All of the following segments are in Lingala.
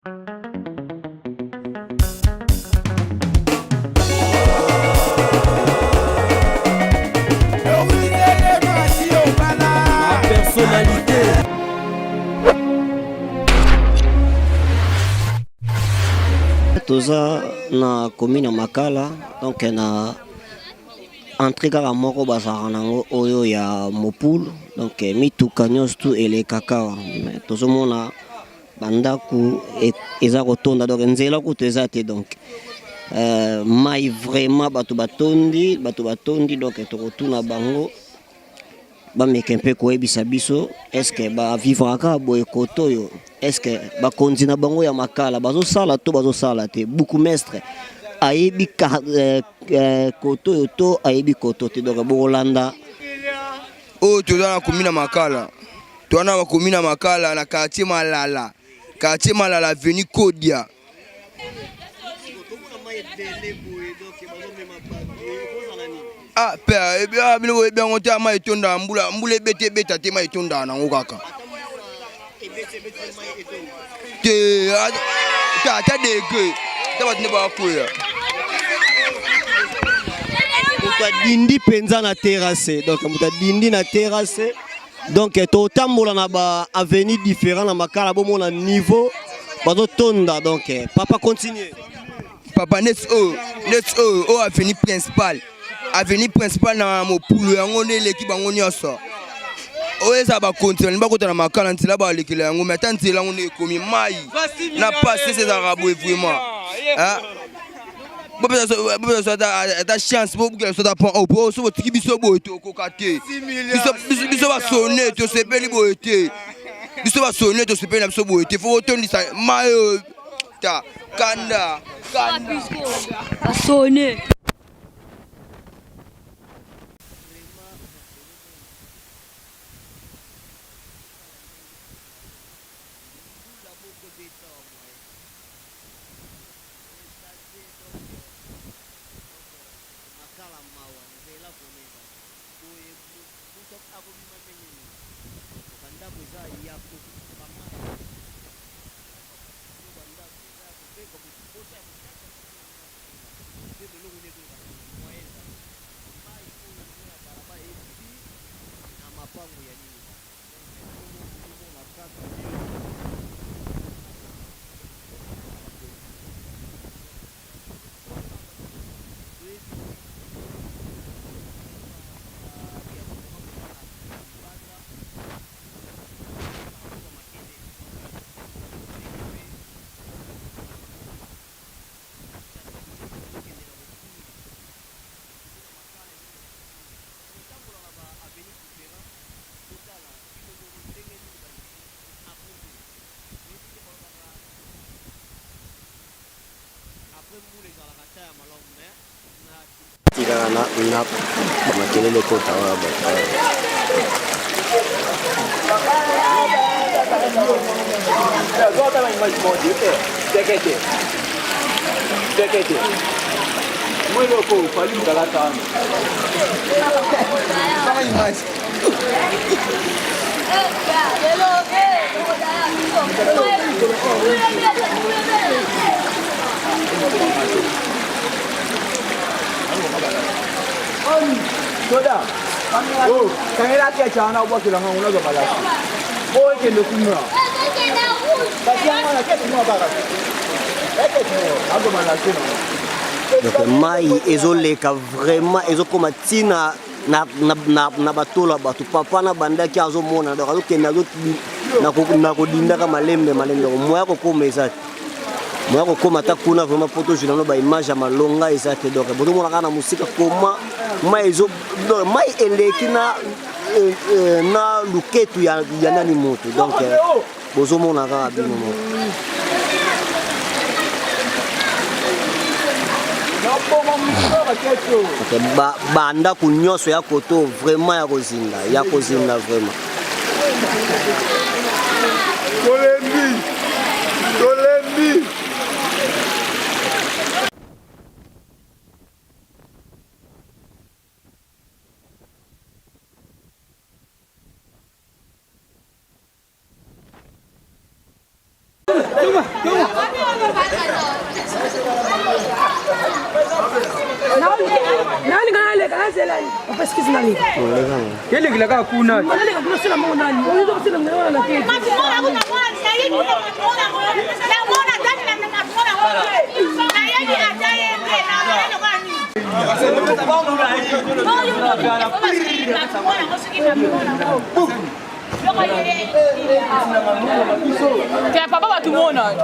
Personnalité. Toza na commune ya Makala, donc na entrée kaka moko bazalaka nango oyo ya Mopulu, donc mituka nyonso tu elekaka awa. Mais tozomona bandako eza kotonda, donc nzela kutu eza te, donc mai vraiment bato batondi, bato batondi, donc tokotuna bango bameka mpe koyebisa biso est-ce bavivraka kaka boye kote oyo, est-ce bakonzi na bango ya Makala bazosala to bazosala te. Bourgmestre ayebi kote oyo to ayebi koto te, donc bokolanda. Oyo toza na commune ya Makala, toza na commune ya Makala na quartier Malala, quartier Malala, avenue Kodia. Ah père, bino boyebi yango te, mai etondaka mbula, mbula ebeta ebeta te, mai etondaka nango kaka te, ata degré ta bato nde bakoya. Moto adindi mpenza na terrasse, donc moto adindi na terrasse, donc totambola na ba avenue différent na Makala, bomona niveau bazotonda. Donc papa, continue. Papa, neti oyo, neti oyo, oyo avenue principale, avenue principale na Mopulu, yango nde eleki bango nyonso. Oyo eza bakonti balingi bakota na Makala, nzela balekela yango, mais ata nzela yango nde ekomi mai na pasi. Ese ezalaka boye vraiment, bopesa so ata chance, bobukela biso ata pont oyo, po so botiki biso boye tokoka te. Biso basone tosepeli boye te, biso basone tosepeli na biso boye te. Fo botondisa mai oyo ta kanda kanda. Basone. Makala mawa, nzela vraiment eza te boye, moto akobima ndenge nini? Bandako eza ya bandako eza ya kobeba, posa ya kokata mpe eloko nini ekoyeba moyen eza mai oyo ya balabala eti na mapango ya nini. Tozomona kaka. Tikaka na bamakelele ekota wana bato. Soda. Oh, kangela kecha wana obwakela nga unazwa balasi. Oh, ekende kuna. Kasi yango wana kete mwa kaka. Ekete azwa balasi na. Donc mai ezoleka vraiment, ezokóma ntina na batola bato. Papa na bandaki azomona, donc azokende na kodindaka malembe malembe. Moya kokóma eza te, moya kokóma ata kuna vraiment po tozwi nano baimage ya malonga eza te. Donc bozomona kaka na mosika koma mai ezo, donc mai eleki na luketu ya nani moto. Donc bozomona kaka bino moko. Bandako nyonso ya koto vraiment ya kozinda, ya kozinda vraiment. Tolembi. Tolembi. Nalinga naleka nazelani opesikizi naleka Yelekela kaka kuna. Naleka kuna sila mongo nani oyozokosila mwana na te. Te papa bato mona.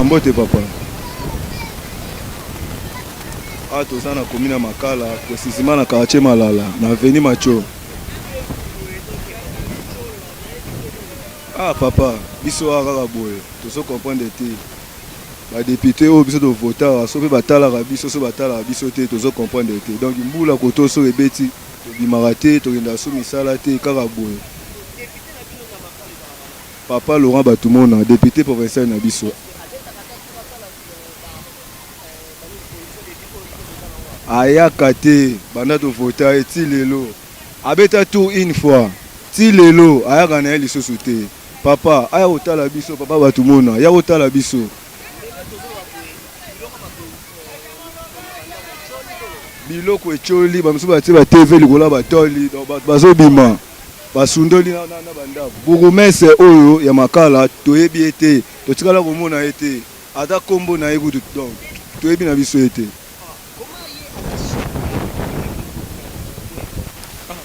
Mbote papa. Awa toza na commune ya Makala, precisement na quartier Malala, na avenue Macho. Ah papa, biso awa kaka boye, tozo comprendre te. Ba depute oyo biso to votaka, soki batalaka biso, soki batalaka biso te, tozo comprendre te. Donc mbula koto soki ebeti, tobimaka te, tokendaka so misala te, kaka boye. Papa Laurent Batumona, depute provincial na biso. Ayaka te banda to vota ye ti lelo. Abeta tour une fois ti lelo ayaka na ye lisusu te. Papa aya kotala biso papa Batumona ya kotala biso. Biloko etioli ba mosusu batie ba TV likolo ya ba toli donc bato bazobima basundoli na, na, na bandako. Bourgmestre oyo ya Makala toyebi ye te, totikala komona ye te, ata kombo na ye kutu donc toyebi na biso ye te.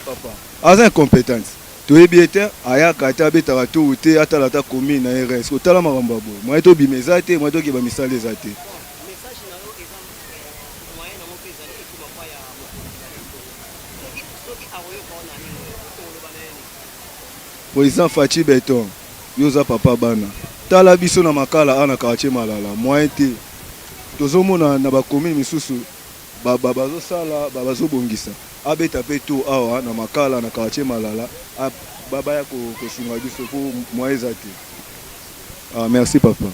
Papa aza incompetent toyebi ye te, ayaka te, abetaka tour te, atala ata commune na ye res kotala makambo ya boye moyen tobima eza te, moyen tokeba misala eza te. President Fatshi beton yo oza papa bana tala biso na makala awa na quartier malala moyen te tozo mona na ba commune misusu ba bazo sala ba bazo bongisa abeta pe tour awa na makala na quartier malala ba baya kosunga biso po moyen eza te ah merci papa.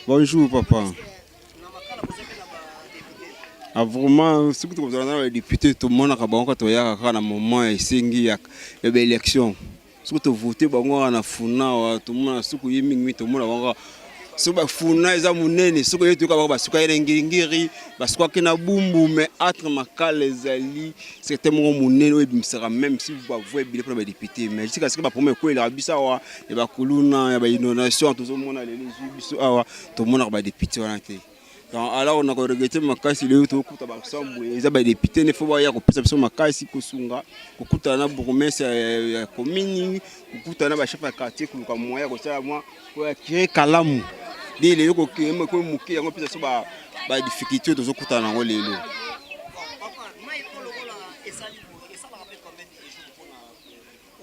Bonjour papa. Ah, vraiment soki tokozala na badepute tomonaka bango kaka toyaka kaka na moment esengi ya baélection soki tovote bango kaka na funa awa tomona soki oye mingimingi tomona bango kaka soki bafuna eza monene soki oye toyoka bango basukaki na ngiringiri basukaki na bumbu mais atre makala ezali secteur moko monene oyo ebimisaka meme si bavoi ebele mpona badepute mais jusqu'à ce que baproblème ekwelaka biso awa ya bakuluna ya bainondation tozomona lelo ezwi biso awa tomonaka badepute wana te. Donc alors na ko regretter makasi lelo tokuta ba boye eza ba député ne faut baya kopesa biso makasi kosunga kokutana na bourgmestre ya commune kokutana na ba chef ya quartier koluka moyen ya kosala mwa koya créer kalamu nde lelo kokema komi moke yango mpesa biso ba ba difficulté oyo tozokutana nango lelo.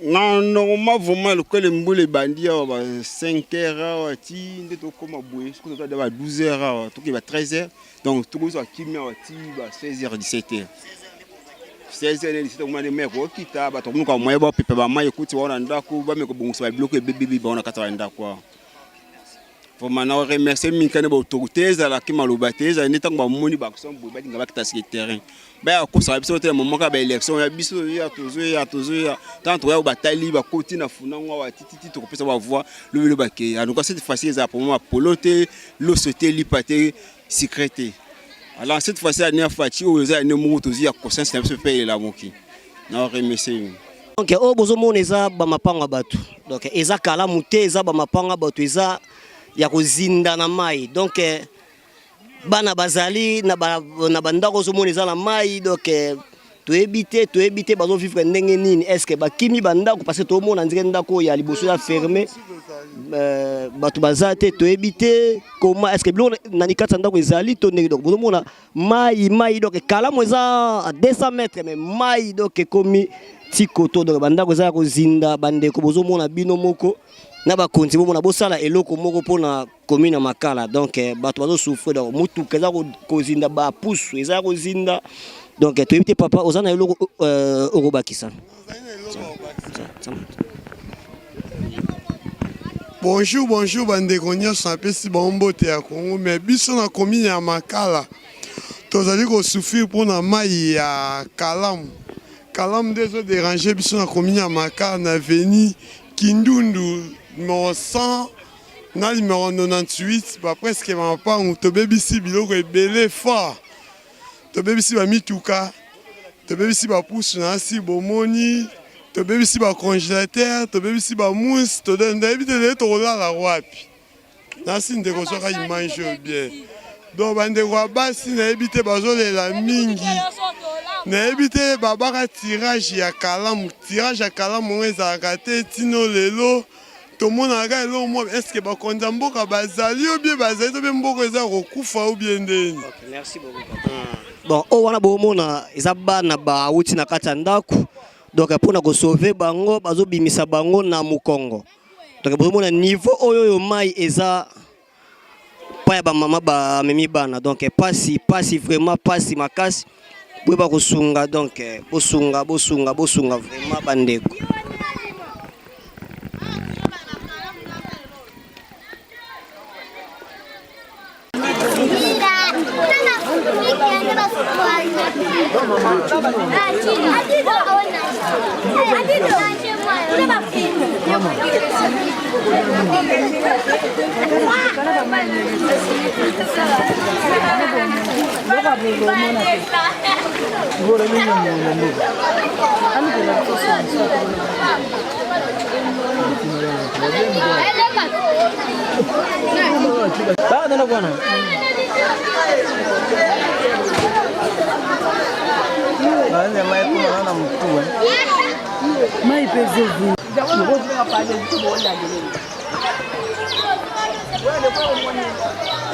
Na normal vraiment lokola mbula ebandi awa ba 5 heures awa ti nde tokoma boye soki toza ba 12 heures awa toke ba 13 heures donc tokozwa kimia awa ti ba 16 heures 17 heures 16 heures 17 heures nde mai ekokita bato bakomi moyen bapepe bamai ekoti bango na ndako bameka kobongisa babiloko ebebibi bango na kati ya bandako awa. Vraiment na remercier mingi kani ba autorité ezala ki maloba te ezala nde ntango bamoni ba action boye balinga bakita sur terrain baya kosaka biso te na moment kaka ba élection ya biso ya tozoya tozoya ntango tokoya batali bakoti na funango awa tititi tokopesa ba voix lobi lobi bakei. En tout cas cette fois-ci ezala pour moi polo te loso te lipa te sucré te. Alors cette fois-ci année ya Fatshi oyo eza année moko tozwi ya conscience na biso mpe elamuki. Na remercier mingi. Donc oyo bozomona eza ba mapango ya bato. Donc eza kalamu te, eza ba mapango ya bato, eza ya kozinda na mai. Donc bana bazali na ba na bandako ozomona eza na mai. Donc toyebi te, toyebi te bazo vivre ndenge nini. Est-ce que bakimi bandako parce que tomona ndenge ndako ya liboso ya fermé, bato baza te, toyebi te comment est-ce que biloko na kati ya ndako ezali to ndenge. Donc bozomona mai, mai, donc kalamu eza 200 mètres, mais mai donc ekomi tikoto. Donc bandako eza ya kozinda. Bandeko, bozomona bino moko na bakonzi, bomona bosala eloko moko mpona commune ya Makala. Donc bato bazosouffrir. Donc motuka eza kozinda, bapusu eza ya kozinda. Donc toyebi te. Papa, oza na eloko okobakisa? Bonjour, bonjour bandeko nyonso, napesi bango mbote ya Kongo. Me biso na commune ya Makala tozali kosouffrir mpona mai ya Kalamu. Kalamu nde ezodéranger biso na commune ya Makala, na avenue Kindundu numéro 100 na numéro 98, bapresque bamapangu. Tobebisi biloko ebele fort, tobebisi bamituka, tobebisi bapusu na asi bomoni, tobebisi bacongélateur, tobebisi bamousse. Nayebi te lelo tokolala wapi. Nasi ndeko, zwaka image oyo bien. Donc bandeko ya basi, nayebi te, bazolela mingi. Nayebi te, babaka tirage ya Kalamu, tirage ya Kalamu ngo ezalaka te tino lelo. Tomonaka eloko moko. Est-ce bakonzi ya mboka bazali ou bien bazali to mpe mboka eza kokufa ou bien ndeni? Merci beaucoup. Bon, oyo wana bomona eza bana bawuti na kati ya ndako. Donc mpona kosauver bango, bazobimisa bango na mokongo. Donc bozomona niveau oyo oyo mai eza pa ya bamama bamemi bana. Donc pasi, pasi, vraiment pasi makasi. Boyeba kosunga. Donc bosunga, bosunga, bosunga vraiment bandeko. Mai mpe ezovu.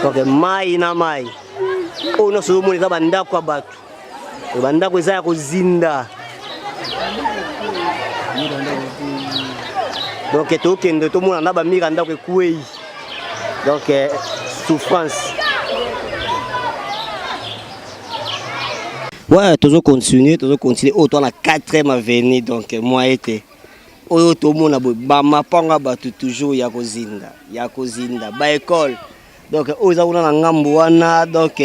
Donc mai na mai oyo nyonso ozomona eza bandako ya bato. Bandako eza ya kozinda. Donc tokende tomona na bamira ndako ekwei. Donc souffrance. Ouais, tozo continuer, tozo continuer. Oyo toa na 4e avenue. Donc moyen te. Oyo tomona boye bamapango ya bato toujours ya kozinda, ya kozinda, baekole. Donc oyo eza kuna na ngambo wana. Donc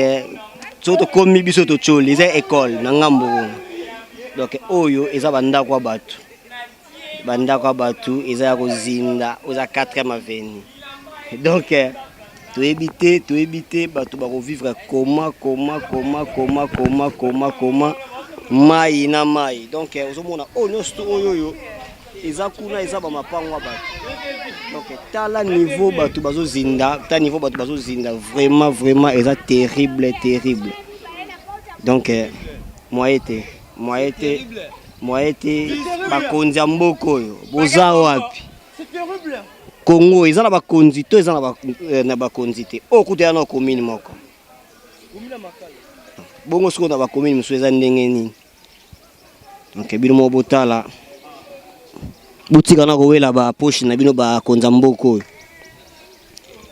soki tokomi biso totyoli, eza ekole na ngambo kuna. Donc oyo eza bandako ya bato, bandako ya bato eza ya kozinda. Oyo eza 4e avenue. Donc toyebi te, toyebi te bato bakovivre koma koma koma koma koma koma koma mai na mai. Donc ozomona oyo nyonso to oyo oyo eza kuna eza bamapango ya bato. Donc tala niveau bato bazozinda, tala niveau bato bazozinda. Vraiment, vraiment eza terrible, terrible. Donc moyen te, moyen te, moyen te. Bakonzi ya mboka oyo boza wapi? Kongo eza na bakonzi to eza na bakonzi te? Oyo kuta ya na commune moko bongo, sikoyo na bacommune mosusu eza ndenge nini? Donc bino moko botala, botika na kowela bapoche na bino. Bakonzi ya mboka oyo,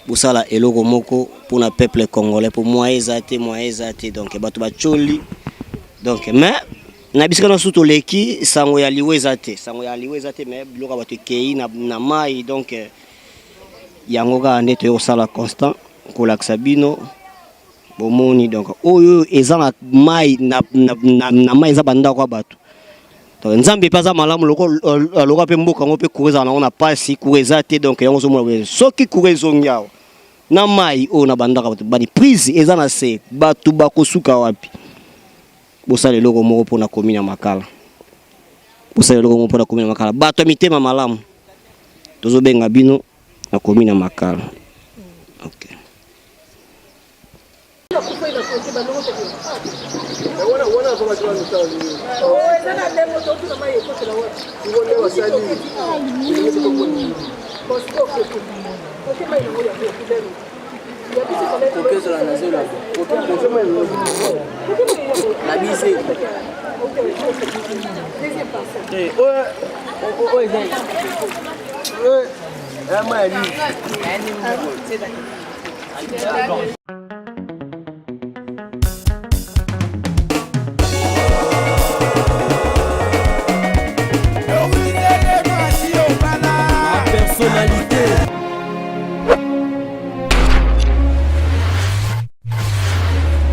bosala eloko moko mpona peuple congolais, po moyen eza te, moyen eza te. Donc bato batioli. Donc mais na bisika nyonso toleki, sango ya liwa eza te, sango ya liwa eza te, mais biloko ya bato ekei na mai. Donc Yango kaka nde toye kosala constant kolakisa bino bomoni donc oyo eza na mai na, na, na, na mai eza bandako ya bato. Donc Nzambe mpe aza malamu lokola mpe mboka yango mpe courant ezala nango na pasi, courant eza te donc yango ozomona boye soki courant ezongi awa na mai oyo na bandako ya bato bani prise eza na se bato bakosuka wapi? Bosala eloko moko mpona commune ya Makala, bosala eloko moko mpona commune ya Makala. Bato ya mitema malamu tozobenga bino na commune ya Makala. Okay.